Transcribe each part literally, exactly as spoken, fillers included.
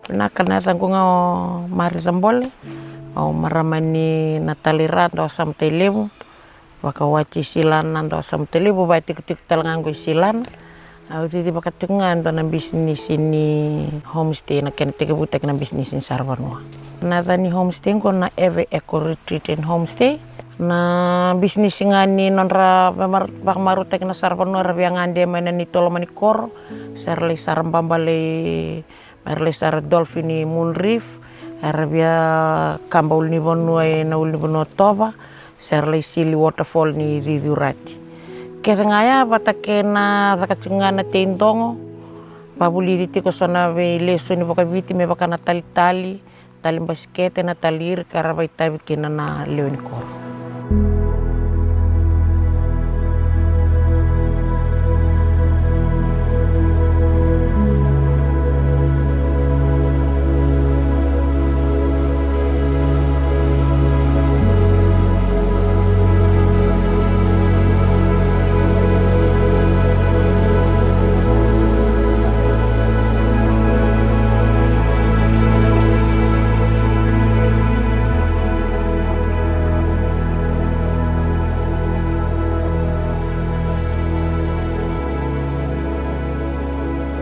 Vinaka, na yacaqu ga o Marica Bole, au marama ni Natalei Ra, Dawasamu, Tailevu. Vakawati Silana, Dawasamu, Tailevu, vakatikotiko tale ga qo i Silana. Au cici vakatiko ga e dua na bisinisi ni homestay, na kena tekivutaki na bisinisi ni saravanua. Na yaca ni homestay qo na Eve Eco Retreat and Homestay. Na bisinisi ga ni nodra vamar-, vakamarautaki na saravanua, era via gade mai na neitou loma ni koro, se ra lai sara baba lai, me ra lai sara dolphin i Moon Reef, era via kaba ulunivanua ena ulunivanua Toba, se ra lai sili waterfall ni Ciuciurati. Kece ga ya vata kei na caka tiko ga na tei dogo, vavulici tiko so na veilesoni vakaviti me vaka na talitali, tali basikete, na tali iri ka ra vakaitavi kina na lewe ni koro.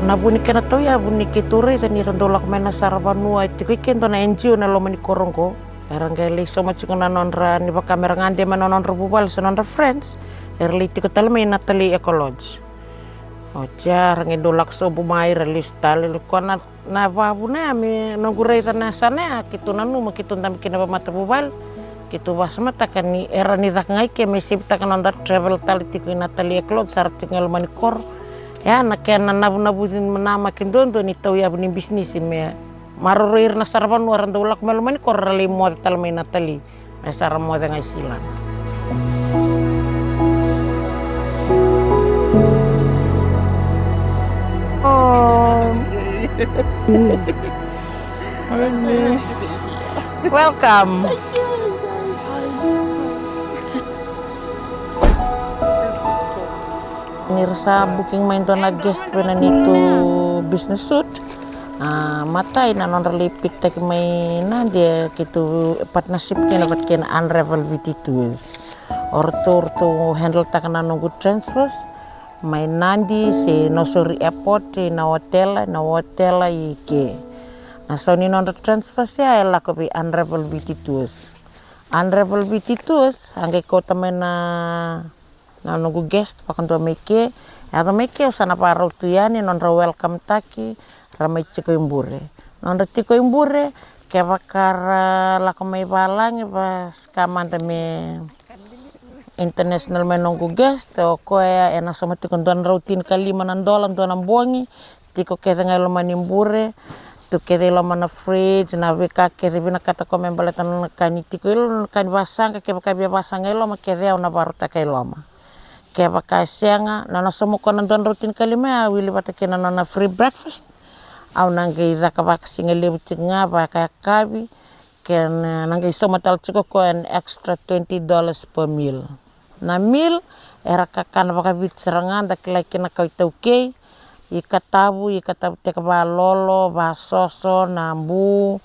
Na vu ni kena tauyavu ni keitou raica ni ra dau lako mai na saravanua, e tiko i ke e dua na N G O na loma ni koro oqo. Era qai lai sauma tiko na nodra, ni vaka me ra gade mai na nodra vuvale se nodra friends, era lai tiko tale mai na Natalei Eco Lodge. Oti ya ra qai dau lako sobu mai, ra lesu tale. Ko na, na vavuna ya me noqu raica na yasana ya, keitou nanuma, keitou dabe kina vakamatavuvale, keitou vakasamataka ni era ni caka ga i ke me sevitaka na noda travel tale tiko i Natalei Eco Lodge, sa ra tiko ga e loma ni koro. Ya na kena navunavuci, namaki duadua ni tauyavu ni bisinisi me maroroi ira na saravanua ra dau lako mai loma ni koro ra lai moce tale mai Natalei, me sa ra moce ga i Silana. Oh. Welcome. Ni ra sa booking mai dua na guest vei na neitou business suit. A, matai na nodra lai pick taki mai Nadi, e keitou partnership kina vata kei na Unravel V T Tours. O ratou, ratou handle taka na noqu transfers mai Nadi se Nausori Airport, i na hotel, na hotel i ke. Na sau ni nodra transfers ya e lako vei Unravel V T Tours. Unravel V T Tours, a qai kauta mai na na noqu guest vakadua mai ke. Yaco mai ke, au sa na vakarau tu yani, nodra welcome taki, ra mai tiko i bure. Nodra tiko i bure, kevaka ra lako mai valagi, vaka mada me international mai noqu guest, o koya ena sauma tiko dua na drau tinikalima na dola dua na bogi, tiko kece ga i loma ni bure, tu kece i loma na fridge, na veika kece vinakata ko me baleta na ka ni tiko i loma, na ka ni vasaqa, kevaka via vasaqa i loma, kece au na varautaka i loma. Kevaka e sega, na nona sauma ko na dua na drau tinikalima ya, wili vata kei na nona free breakfast. Au na qai caka vakasigalevu tiko ga, vakayakavi, kei na, na qai sauma tale tiko ko an extra twenty dollars per meal. Na meal era kakana vakaviti sara ga, da kilai kina kau iTaukei, ika tavu, ika tavu teke valolo, vasoso, na bu,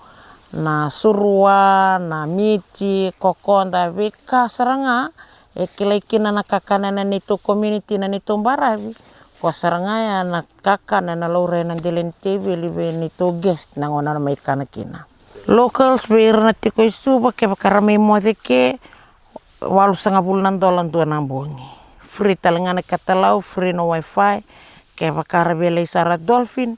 na surua, na miti, kokoda, veika sara ga e kilai kina na kakana ena neitou community, na neitou baravi. Ko sara ga ya na kakana ena laurai ena dela ni teveli vei neitou guest na gauna era mai kana kina. Locals vei ira na tiko i Suva, kevaka ra mai moce ke, walusagavulu na dola dua na bogi. Free tale ga na katalau, free na wifi. Kevaka ra via lai sara dolphin,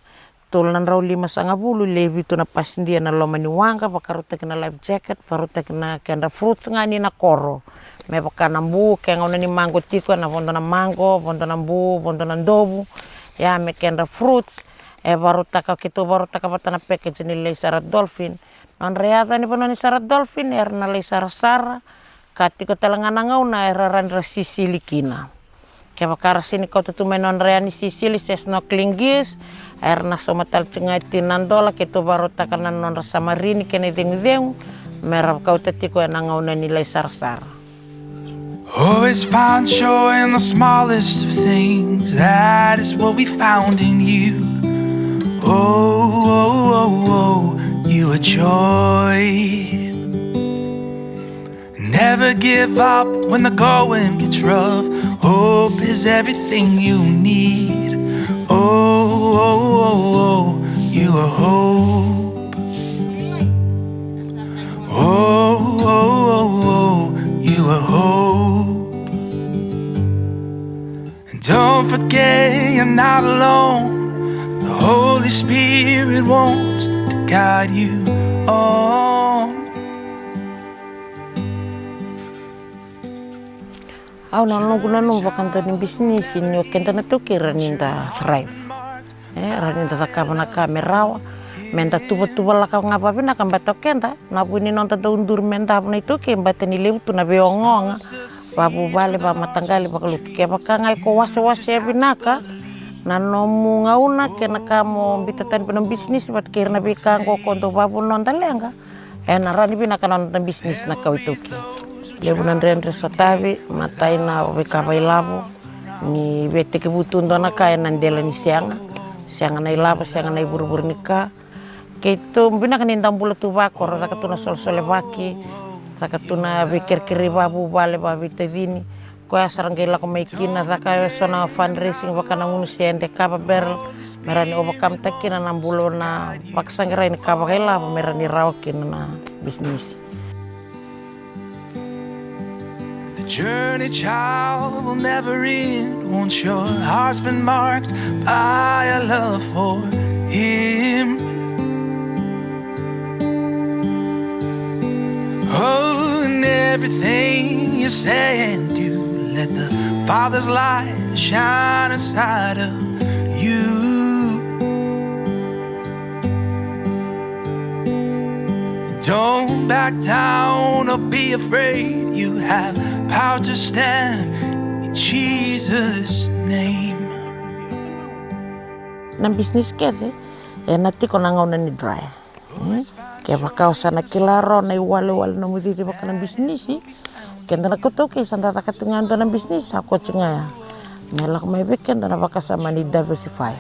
tolu na drau limasagavulu, lewe vitu na pasidia na loma ni waqa, vakarautaki na life jacket, vakarautaki na kedra fruits ga ni na koro. Me vaka na bu, ke gauna ni mago tiko, ena vodo na mago, vodo na bu, vodo na dovu. Ya me kedra fruits, e vakarautaka, keitou vakarautaka vata na package ni lai sara dolphin. Nodra yaca ni vanua ni sara dolphin, era na lai sarasara, ka tiko tale ga na gauna era rawa ni ra sisili kina. Kevaka ra sega ni kauta tu mai nodra ya ni sisili se snorkeling gears, era na sauma tale tiko ga e tini na dola, keitou vakarautaka na nodra samarini kei na icegucegu, me ra kauta tiko ena gauna ni lai sarasara. Always find joy in the smallest of things. That is what we found in you. Oh, oh, oh, oh, you are joy. Never give up when the going gets rough. Hope is everything you need. Oh, oh, oh, oh, you are hope. Oh, oh, oh, oh, you are hope. And don't forget you're not alone. The Holy Spirit wants to guide you on. Au na noqu nanuma vakadua ni bisinisi ni o keda na taukei ra ni da thrive. E, ra ni da cakava na ka me rawa, me da tuvatuva laka ga vavinaka, bata o keda na vu ni noda dau duri me davo na itaukei, bata ni levu tu na veiogaoga vavuvale, vamataqali, vakalotu. Kevaka ga iko wasewasea vinaka na nomu gauna kei na ka mo bita tani vei na bisinisi vata kei ira na veika oqo ko dau vavuna noda leqa, e na rawa ni vinaka na noda bisinisi na kawa itaukei. Levu na dredre sotavi, matai na veika vailavo, ni via tekivu tu dua na ka e na dela ni sega, sega na ilavo, sega na ivurevure ni ka. Keitou vinaka ni da bula tu vakoro, caka tu na solesolevaki, caka tu na veikerekere vavuvale, vaveitacini. Koya sara qai lako mai kina, caka e so na fundraising vaka na gunu sede, kava barrel, me rawa ni overcome-taka kina na bula na vakasaqarai ni ka vakailavo, me rawa ni rawa kina na bisinisi. The journey, child, will never end once your heart's been marked by a love for Him. Oh, in everything you say and do, let the Father's light shine inside of you. Don't back down or be afraid. You have power to stand in Jesus' name. Na bisinisi kece e na tiko na gauna ni dry. Hmm? Kevaka o sa na kila rawa na iwalewale nomu cici vaka na bisinisi, keda na kawa itaukei sa da caka tu ga e dua na bisinisi, sa koti ga ya. Me lako mai vei keda na vakasama ni diversify.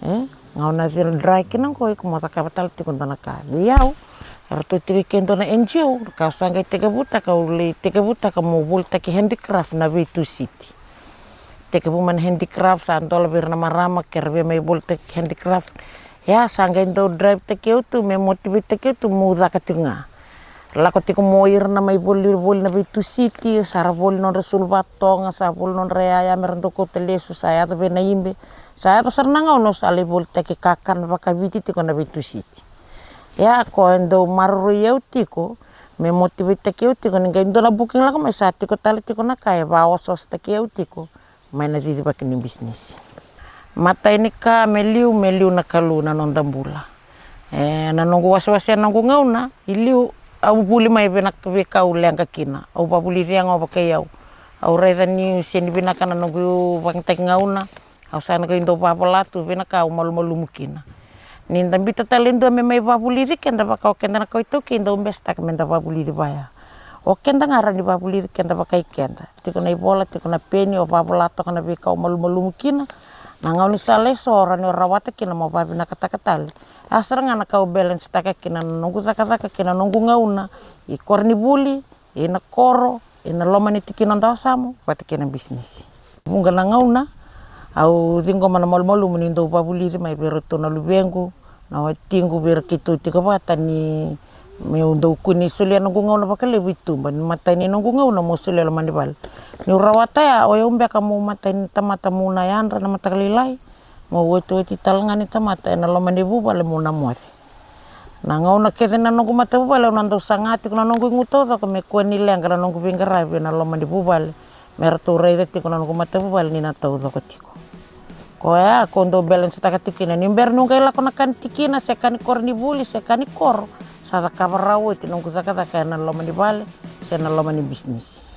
E, gauna cina dry kina oqo, iko mo cakava tale tiko dua na ka. Vei au, eratou tiko i ke dua na N G O, ka au sa qai tekivutaka, au lai tekivutaka mo volitaki handicraft na veitusiti. Tekivu mai na handicraft, sa dola vei ira na marama ke ra via mai volitaki handicraft. Ia sa qai dau drive-taki au tu, me motivate-taki au tu meu caka tiko ga. Lako tiko mo ira na mai voli, voli na veitusiti, sa ra voli nodra sulu vatoga, sa voli nodra yaya me ra dau kauta lesu, sa yaco vei na ibe. Sa yaco sara na gauna au sa lai volitaki kakana vakaviti tiko na veitusiti. Ia ko e dau maroroi au tiko, me motivate-taki au tiko, ni qai dua na booking lako mai sa tiko tale tiko na ka e vaososotaki au tiko mai na cicivaki ni bisinisi. Matai ni ka, me liu, me liu na Kalou na noda bula. E, na noqu wasewase, na noqu gauna i liu, au vuli mai vei na veika au leqa kina. Au vavulici yago vakai au. Au raica niu sega ni vinaka na noqu vakayagataki gauna. Au sa na qai dau vavola tu vei na ka au malumalumu kina. Ni da biuta tale e dua me mai vavulici keda vaka o keda na kawa itaukei, dau besetaka me da vavulici vaya. O keda ga rawa ni vavulici keda vakai keda. Tiko na ivola, tiko na peni, o vavola toka na veika o malumalumu kina. Na gaunisala eso o rawa ni o rawata kina mo vavinakataka tale. A sara ga na ka au balance-taka kina na noqu cakacaka kei na noqu gauna i koronivuli, i na koro, i na loma ni tikina o Dawasamu vata kei na bisinisi. Vuqa na gauna au ciqoma na malumalumu ni dau vavulici mai vei iratou na luvequ, na watiqu, vei ira keitou tiko vata ni meu dau kua ni solia noqu gauna vakalevu i tuba, ni matai ni noqu gauna meu solia loma ni vale. Niu rawata ya, o yau beka meu matai ni tamata meu na yadra na mataka lailai, meu otioti tale ga ni tamata ena loma ni vuvale meu na moce. Na gauna kece na noqu matavuvale au na dau saga tiko na noqu igu taucoko me kua ni leqa na noqu veiqaravi ena loma ni vuvale, me ratou raica tiko na noqu matavuvale ni na taucoko tiko. Koya ko dau balance-taka tiko kina, ni bera niu qai lako na ka ni tikina se ka ni koronivuli se ka ni koro, sa cakava rawa oti noqu cakacaka ena loma ni vale se na loma ni bisinisi.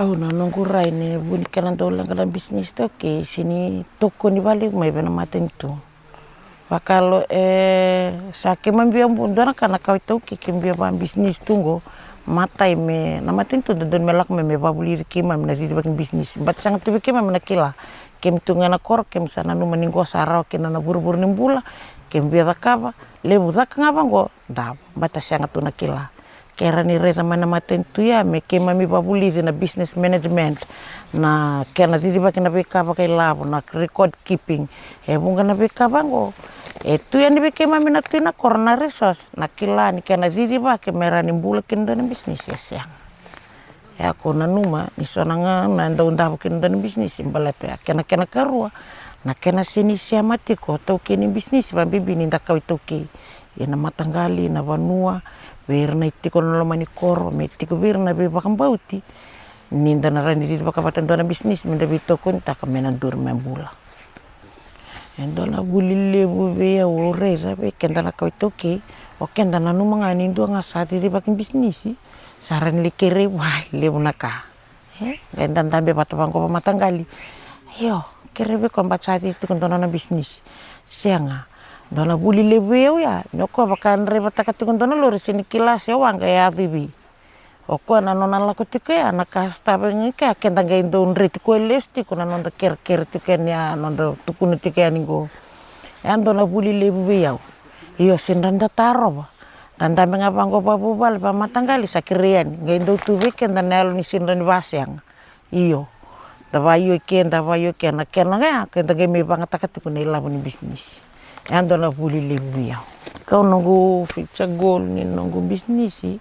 Au na noqu rai ni vu ni kena dau leqa na bisinisi iTaukei, sega ni tokoni valevu mai vei na matanitu. Vakalo e sa keimami via bu dua na ka na kawa iTaukei, keimami via vabisinisi tu qo. Matai me na matanitu dodonu me lako mai me vavulici keimami na cicivaki bisinisi, bata sega tu vei keimami na kila. Keimami tu ga ena koro, keimami sa nanuma ni qo sa rawa kina na vuravura ni bula. Keimami via cakava, levu caka ga vaqo, davo, bata sega tu na kila. Ke ra ni raica mai na matanitu ya me keimami vavulici na business management, na kena cicivaki na veika vakailavo, na record keeping. E vuqa na veika vaqo e tu yani vei keimami na tu ena koro, na resource, na kila ni kena cicivaki me ra ni bula kina dua na bisinisi, e sega. E a ko nanuma ni so na gauna e dau davo kina dua na bisinisi, baleta ya kena, kena karua, na kena sega ni sema tiko taukei ni bisinisi, vabibi ni da kawa iTaukei. Ia na mataqali, na vanua, vei ira na itiko na loma ni koro, me tiko vei ira na veivakabauti, ni da na rawa ni cicivaka vata dua na bisinisi me da veitokonitaka me na duri me bula. E dua na vuli levu vei au au raica vei keda na kawa iTaukei, o keda nanuma ga ni dua ga sa cicivaki bisinisi, sa rawa ni lai kerei vua e levu na ka. E qai dadabe vata vaqo vamataqali. Io, kerei vei koya bata sa cici tiko dua na nona bisinisi. Sega. Dua na vuli levu vei au ya ni o koya vaka e draivataka tiko dua na lori, sega ni kila se waqa e yaco i vei. O koya na nona lako tiko ya, na ka sotava ga i kea, keda qai dau dreti koya lesu tiko na noda kerekere tiko yani, a noda tukuna tiko yani qo. E a dua na vuli levu vei au. Io, sega ni da tarova. Dadabe ga vaqo vavuvale, vamataqali, sa kerei yani. Qai dau tu vei keda na yalo ni sega ni vasega. Io. Da vaioi keda, vaioi keda, kena ga ya keda qai mai vagataka tiko na ilavo ni bisinisi. E a dua na vuli levu vei au. Kau noqu future goal ni noqu bisinisi,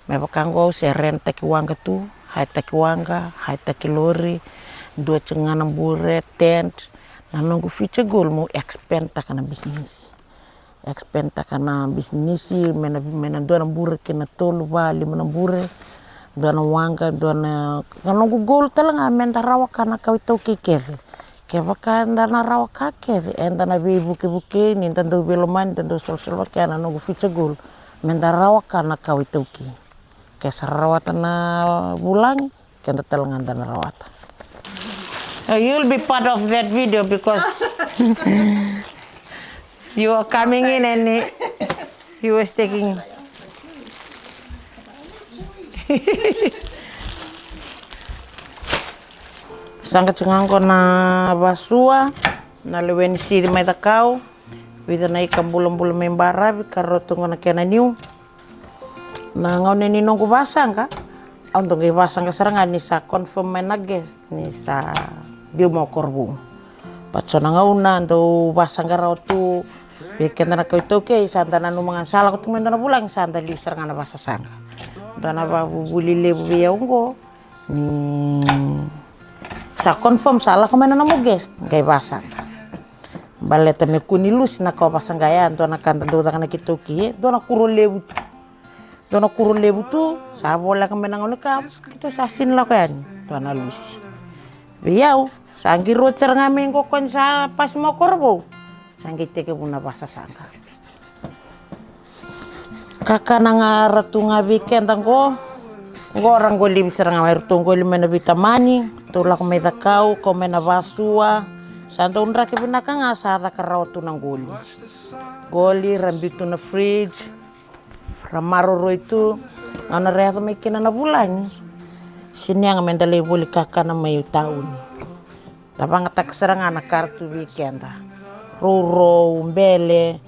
me vaka qo au se renitaki waqa tu, hire-taki waqa, hire-taki lori, dua tiko ga na bure, tent. Na noqu future goal meu expand-taka na bisinisi. Expand-taka na bisinisi, me na, me na dua na bure kei na tolu, va, lima na bure, dua na waqa, dua na, na noqu goal tale ga me da rawa ka na kawa iTaukei kece. Kevaka da na rawa ka kece, eda na veivukevukei, ni da dau veilomani, da dau solosolo vaka, na noqu future goal me da rawa ka na kawa iTaukei. Ke sa rawata na vulagi, keda tale ga da na rawata. Uh, you'll be part of that video because you are coming in and, uh, you was taking. Saqa tiko ga qo na vasua, na lewe ni sici mai Cakau, vica na ika bulabula mai baravi, ka rau tu qo na kena niu. Na gauna ni noqu vasaqa, au dau qai vasaqa sara ga ni sa confirm mai na guest ni sa biu mai o Korovou. But so na gauna dau vasaqa rawa tu vei keda na kawa iTaukei, sa da nanuma ga sa lako tu mai dua na vulagi, sa da liu sara ga na vasasaqa. Dua na vavuvuli levu vei au oqo, ni sa confirm sa lako mai na nomu guest, qai vasaqa. Baleta me kua ni lusi na ka o vasaqa ya, dua na ka da dau caka na keitou kei, e dua na kuro levu tu. Dua na kuro levu tu, sa voleka mai na gauna ka keitou sa sini lako yani, dua na lusi. Vei au, sa qai roti sara ga mai qo ko ni sa pasi mai o Korovou. Sa qai tekivu na vasasaqa. Kakana ga ra tu ga vei keda qo. Qo ra qoli sara ga mai, ratou qoli mai na veitamani, ratou lako mai Cakau, kau mai na vasua. Sa dau draki vinaka ga, sa caka rawa tu na qoli. Qoli ra biu tu na fridge, ra maroroi tu. Gauna ra yaco mai kina na vulagi, sini yaga me da lai voli kakana mai tauni. Da vagataka sara ga na ka ra tu vei keda. Rourou, bele.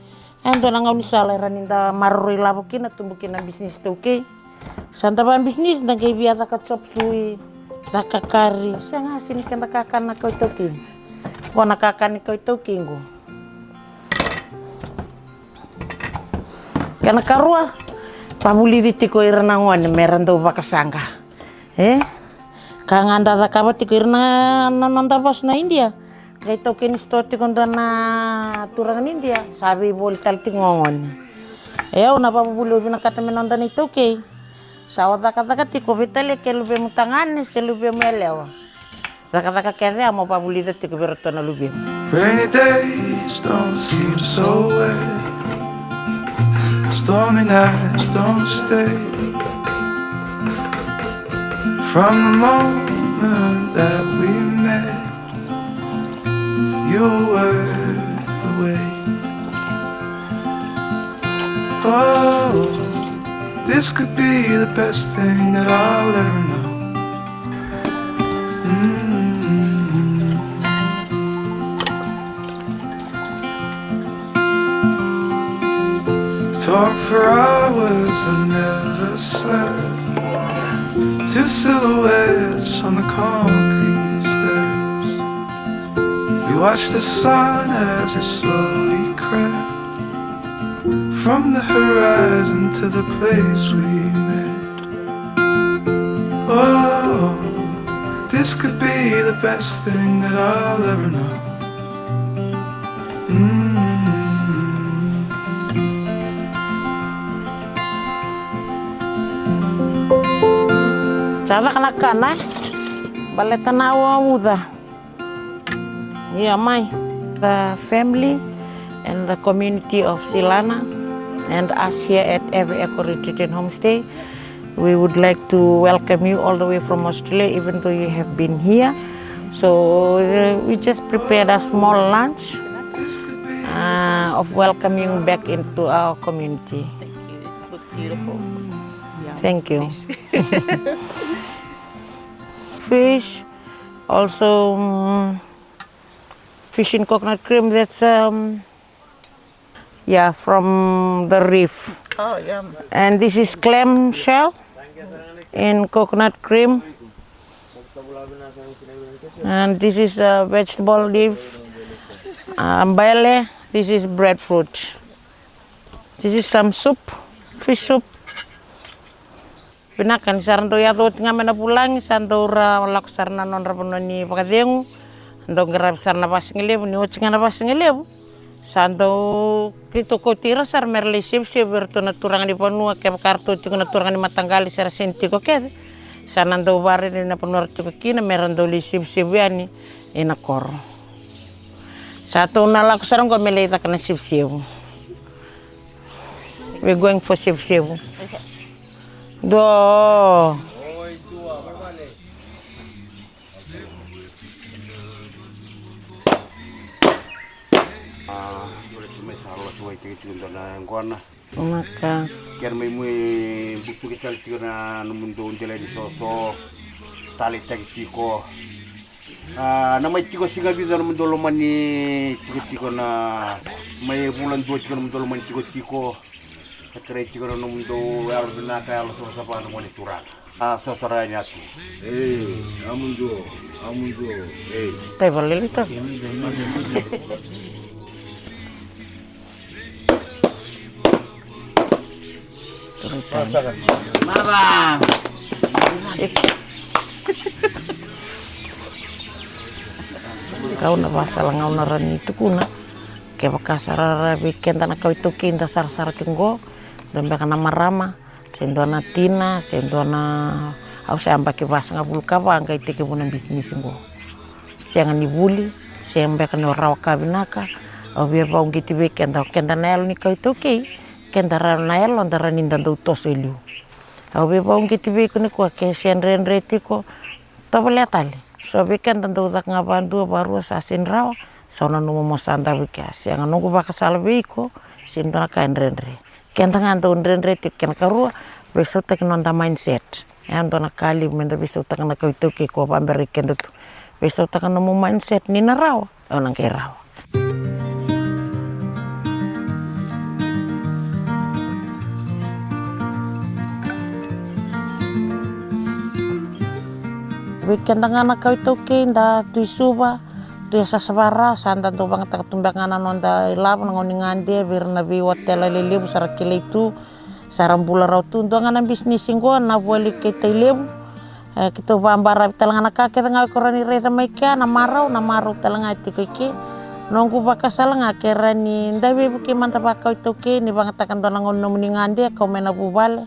E dua na gaunisala era ni da maroroi lavo kina, tubu kina na bisinisi iTaukei. Sa da vabisinisi, da qai via caka chop suey, caka kari. Sega, sini keda kakana na kawa iTaukei. Qo na kakana ni kawa iTaukei qo. Kena karua, vavulici tiko ira na gone me ra dau vakasaqa. E ka ga da cakava tiko ira na, na noda vasu na Idia. Qai taukeni sitoa tiko dua na turaga ni Idia, sa veivoli tale tiko gogone. E au na vavuvuli au vinakata me noda na iTaukei. Sa o cakacaka tiko, veitalia ke luvemu tagane se luvemu yalewa. Cakacaka kece ya mo vavulica tiko vei iratou na luvemu. Rainy days don't seem so wet. Stormy nights don't stay. From the moment that we met, you were worth the wait. Oh, this could be the best thing that I'll ever know. Mm. Talk for hours and never slept. Two silhouettes on the concrete steps. We watched the sun as it slowly crept from the horizon to the place we met. Oh, this could be the best thing that I'll ever know. Mm. Sa caka na kana, e? Baleta na uca. Ia mai. The family and the community of Silana and us here at Ewe Eco Retreat and Homestay, we would like to welcome you all the way from Australia, even though you have been here. So, uh, we just prepared a small lunch, uh, of welcoming back into our community. Thank you. It looks beautiful. Yeah. Thank you. Fish. Fish, also, mm, fish in coconut cream, that's, um, yeah, from the reef. Oh, yum. And this is clam shell in coconut cream. And this is a vegetable leaf, uh, bele. This is breadfruit. This is some soup, fish soup. Vinaka, ni sa ra dau yaco oti ga mai na vulagi, sa dau ra lako sara na nodra vanua ni vakacegu. Dau qaravi sara na vasigalevu, ni oti ga na vasigalevu, sa dau keitou kauti ira sara me ra lai sevusevu vei iratou na turaga ni vanua, kevaka ratou tiko na turaga ni mataqali se ra sega ni tiko kece. Sa na dau vakaraici na vanua ra tiko kina me ra dau lai sevusevu yani ina koro. Sa tou na lako sara oqo me lai caka na sevusevu. We're going for sevusevu. Dua. Ah, dua na tu mai sa lotu wai tiko tiko dua na yaqona. Maka. Kena mai mu e butuki tale tiko na nomudou dela ni soso. Taleitaki tiko. Ah, na mai tiko siga vica nomudou lomani tikotiko na mai e vula dua tiko nomudou lomani tikotiko. Sa kerei tiko na nomudou yalo vinaka, yalo savasava na gone turaga. A, sa sara yani atu. Ei, a muduo, a muduo, ei. Tai valelita. Mava. Sik. Kau na vasala, kau na rawa ni tukuna. Kevaka sara vei keda na kawa iTaukei da sarasara tiko qo, dua beka na marama, se dua na tina, se dua na, au sa yabaki vasagavulu ka va qai tekivu na bisinisi qo. Sega ni vuli, sega beka ni o rawa ka vinaka. Au via vakauqeti vei keda, o keda na yalo ni kawa iTaukei, keda rawa na yalo da rawa ni da dau toso e liu. Au via vakauqeti vei iko nikua, ke se dredre tiko, tovolea tale. So vei keda dau caka ga vadua, varua, sa sega ni rawa, sa o nanuma mo sa davo i kea. Sega, noqu vakasala vei iko, se dua na ka e dredre. Keda ga dau dredre tiko. Kena karua, veisautaki noda mindset. E dua na ka levu meda veisautaka na kawa iTaukei, ko vaberai keda tu. Veisautaka nomu mindset ni na rawa, o na qai rawa. Vei keda ga na kawa iTaukei da tu i Suva, tu e Sasavara, sa da dau vagataka tu beka ga na noda ilavo na gauna ni gade vei ira na veiotela lelevu sa ra kilai tu, sa ra bula rawa tu. Dua ga na bisinisi qo na voli kei Tailevu. E, keitou vabaravi tale ga na ka kece ga o iko rawa ni raica mai kea, na marau, na marau tale ga e tiko i ke. Noqu vakasala ga ke rawa ni da veivukei mada vakawa iTaukei, ni vagataka dua na gauna nomuni gade, kau mai na vuvale.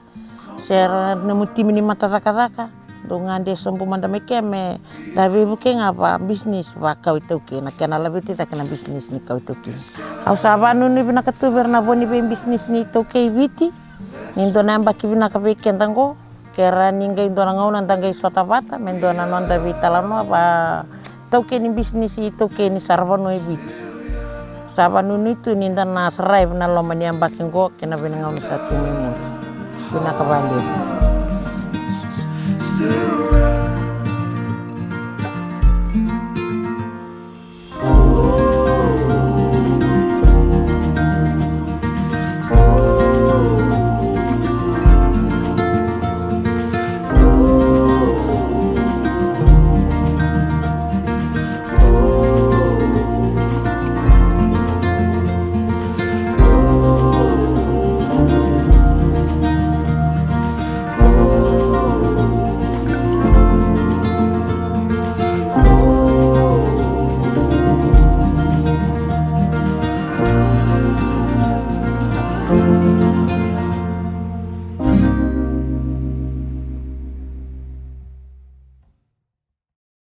Se ra nomu timi ni matacakacaka, dou gade sobu mada mai kea me da veivukei ga va bisinisi vakawa iTaukei, na kena laveti cake na bisinisi ni kawa iTaukei. Au sa vanuinui vinaka tu vei ira na vo ni veibisinisi ni iTaukei i Viti, ni dua na yabaki vinaka vei keda qo, Era ni qai dua na gauna da qai sota vata me dua na noda veitalanoa va taukei ni bisinisi, taukei ni saravanua e Viti. Sa vanuinui tu ni da na thrive na loma ni yabaki qo kei na veigauna sa tu mai muri. Vinaka vakalevu.